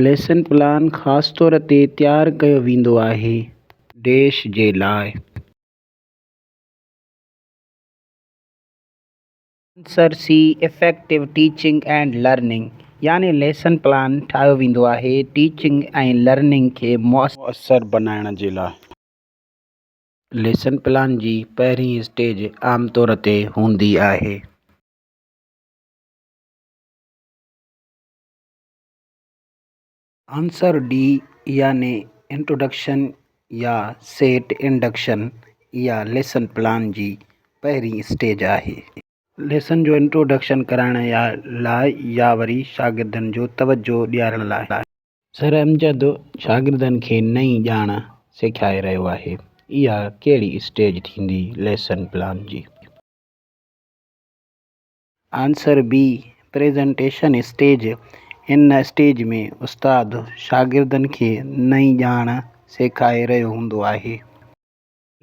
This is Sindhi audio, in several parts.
ليسن پلان خاص طور تي تيار ڪيو ويندو آهي. ڊيش جي لاء. Answer C effective teaching and learning يعني ليسن پلان ٺاهيو ويندو آهي ٽيچنگ ۽ لرننگ کي مؤثر بنائڻ جي لاء. ليسن پلان جي پهرين اسٽيج عام طور تي هوندي آهي. آنسر ڊي يعني انٽروڊڪشن يا سيٽ انڊڪشن اها ليسن پلان جي پهرين اسٽيج آهي. ليسن جو انٽروڊڪشن ڪرائڻ لاء يا وري شاگردن جو توجهه ڏيارڻ لاء. سر امجد شاگردن کي نئين ڄاڻ سيکاري رهيو آهي. اها ڪهڙي اسٽيج ٿيندي ليسن پلان جي؟ آنسر بي، پريزنٽيشن اسٽيج، هن اسٽيج ۾ استاد شاگردن کي نئين ڄاڻ سيکاري رهيو هوندو آهي.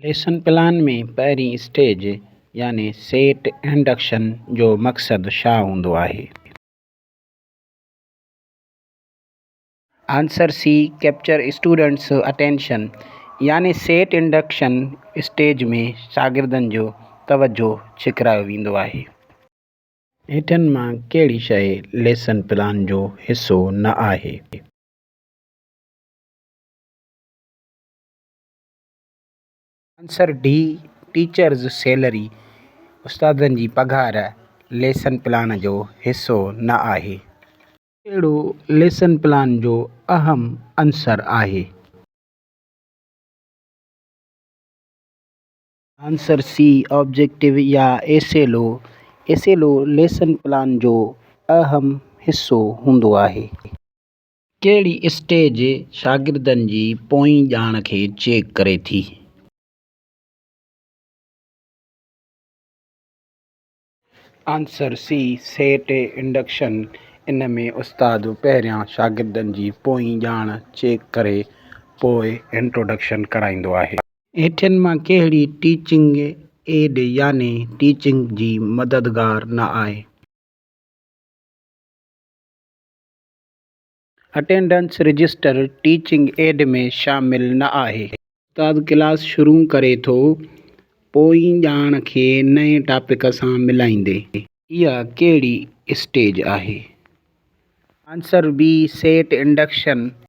ليسن پلان ۾ پهرين اسٽيج يعني سيٽ انڊڪشن جو مقصد ڇا هوندو آهي؟ Answer C, capture students attention يعني سيٽ انڊڪشن اسٽيج ۾ شاگردن جو توجهه ڇڪرايو ويندو آهي. هيٺين مان ڪهڙي شيء ليسن پلان جو حصو نه آهي؟ آنسر ڊي، ٽيچرز سيلري، استادن جي پگهار، ليسن پلان جو حصو نه آهي. ڪهڙو ليسن پلان جو اهم عنصر آهي؟ آنسر سي، آبجيڪٽو يا S L O, S L O lesson plan جو اهم حصو هوندو آهي. ڪهڙي اسٽيج شاگردن جي پوئين ڄاڻ کي چيڪ ڪري ٿي؟ آنسر سي، سيٽ انڊڪشن، ان ۾ استاد پهريان شاگردن جي پوئين ڄاڻ چيڪ ڪري پوء انٽروڊڪشن ڪرائيندو آهي. هيٺين مان ڪهڙي ٽيچنگ ايڊ يعني ٽيچنگ جي مددگار نه آهي؟ اٽينڊنس رجسٽر ٽيچنگ ايڊ ۾ شامل نه آهي. استاد ڪلاس شروع ڪري ٿو، پوئين ڄاڻ کي نئين ٽاپڪ سان ملائيندي. اها ڪهڙي اسٽيج آهي؟ آنسر بي، سيٽ انڊڪشن.